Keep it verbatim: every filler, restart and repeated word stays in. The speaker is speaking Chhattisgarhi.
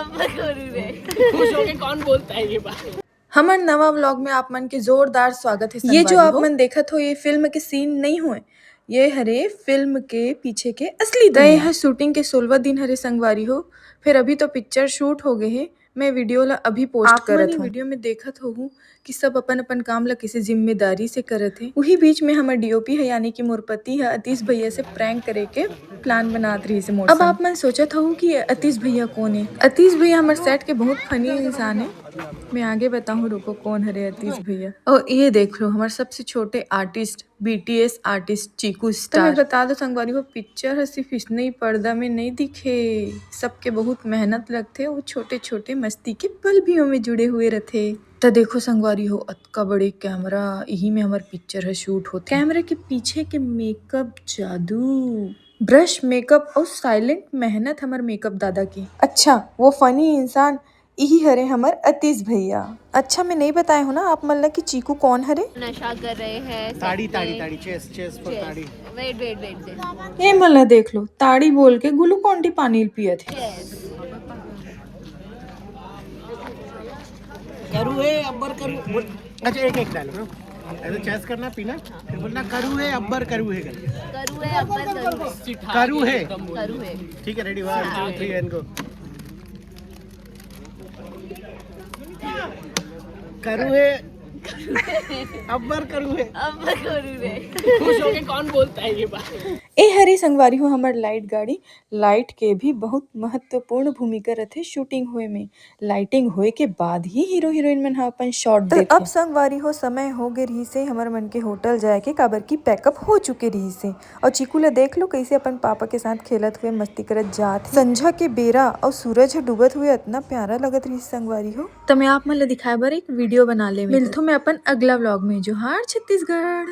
खुश होके कौन बोलता है ये बात? हमर नवा व्लॉग में आप मन के जोरदार स्वागत है। ये जो संगवारी आप हो। मन देखत हो, ये फिल्म के सीन नहीं होए, ये हरे फिल्म के पीछे के असली दुनिया। ये शूटिंग के सोलवा दिन हरे संगवारी हो, फिर अभी तो पिक्चर शूट हो गए है। मैं वीडियो ला अभी पोस्ट आप मन करत ही हूँ। वीडियो में देखत होहू कि सब अपन अपन काम ला किसे जिम्मेदारी से करत हे। उही बीच में हमर डीओपी है, यानी कि मोर पति है, अतीश भैया से प्रैंक करे के प्लान बनात रहिस हे मोर अब संग। आप मन सोचत होहू कि अतीश भैया कौन है? अतीश भैया हमर सेट के बहुत फनी इंसान है। मैं आगे बताहूँ, रुको, कौन हरे अतीश भैया। ओ, ये देख लो, हमर सबसे छोटे आर्टिस्ट, बीटीएस आर्टिस्ट चीकू तो मैं स्टार। बता दो संगवारी हो, पिक्चर ह सिर्फ इसने ही पर्दा में नहीं दिखे, सबके बहुत मेहनत लगथे, वो छोटे छोटे मस्ती के पल भी ओमे जुड़े हुए रथे। त देखो संगवारी हो, अतका बड़े कैमरा, यही में हमर पिक्चर ह शूट होथे। कैमरा के पीछे के मेकअप जादू, ब्रश मेकअप और साइलेंट मेहनत हमर मेकअप दादा के। अच्छा, वो फनी इंसान इही हरे हमर अतीश भैया। अच्छा, मैं नहीं बताए हूँ ना आप मन ला कि चीकू कौन हरे? नशा कर रहे हैं ताड़ी, ताड़ी, ताड़ी, चेस, चेस फॉर ताड़ी। Wait, wait, wait, wait. ये मन ला देख लो, ताड़ी बोल के ग्लूकॉन डी पानी पियत हे। करू है, अब्बर करू। बोल, अच्छा, एक, एक डायलॉग ना। ऐसे चेस करना, पीना, फिर बोलना, "करू है, अब्बर करू है," करके। करू है, अब्बर करू है। करू है। करू है। ठीक है, ready, one, two, three, and go. करू है, अब्बर करू है। अब्बर करू है। खुश होके कौन बोलता है ये बात? ए हरे संगवारी हो हमर लाइट गाड़ी। लाइट के भी बहुत महत्वपूर्ण भूमिका रथे शूटिंग होए में। लाइटिंग होए के बाद ही हीरो हीरोइन मन ह अपन शॉट तो देथे। अब संगवारी हो, समय हो गे रहिस हे हमर मन के होटल जाए के, काबर की पैकअप हो चुके रहिस हे। और चीकू ला देख लो, कैसे अपन पापा के साथ खेलत हुए, मस्ती करत जात हे। संझा के बेरा और सूरज ह डूबत हुए इतना प्यारा लगत रहिस संगवारी हो। त मैं आप मन ला दिखाए बर एक वीडियो बना ले। मिलथो मैं अपन अगला व्लॉग में। जोहार छत्तीसगढ़।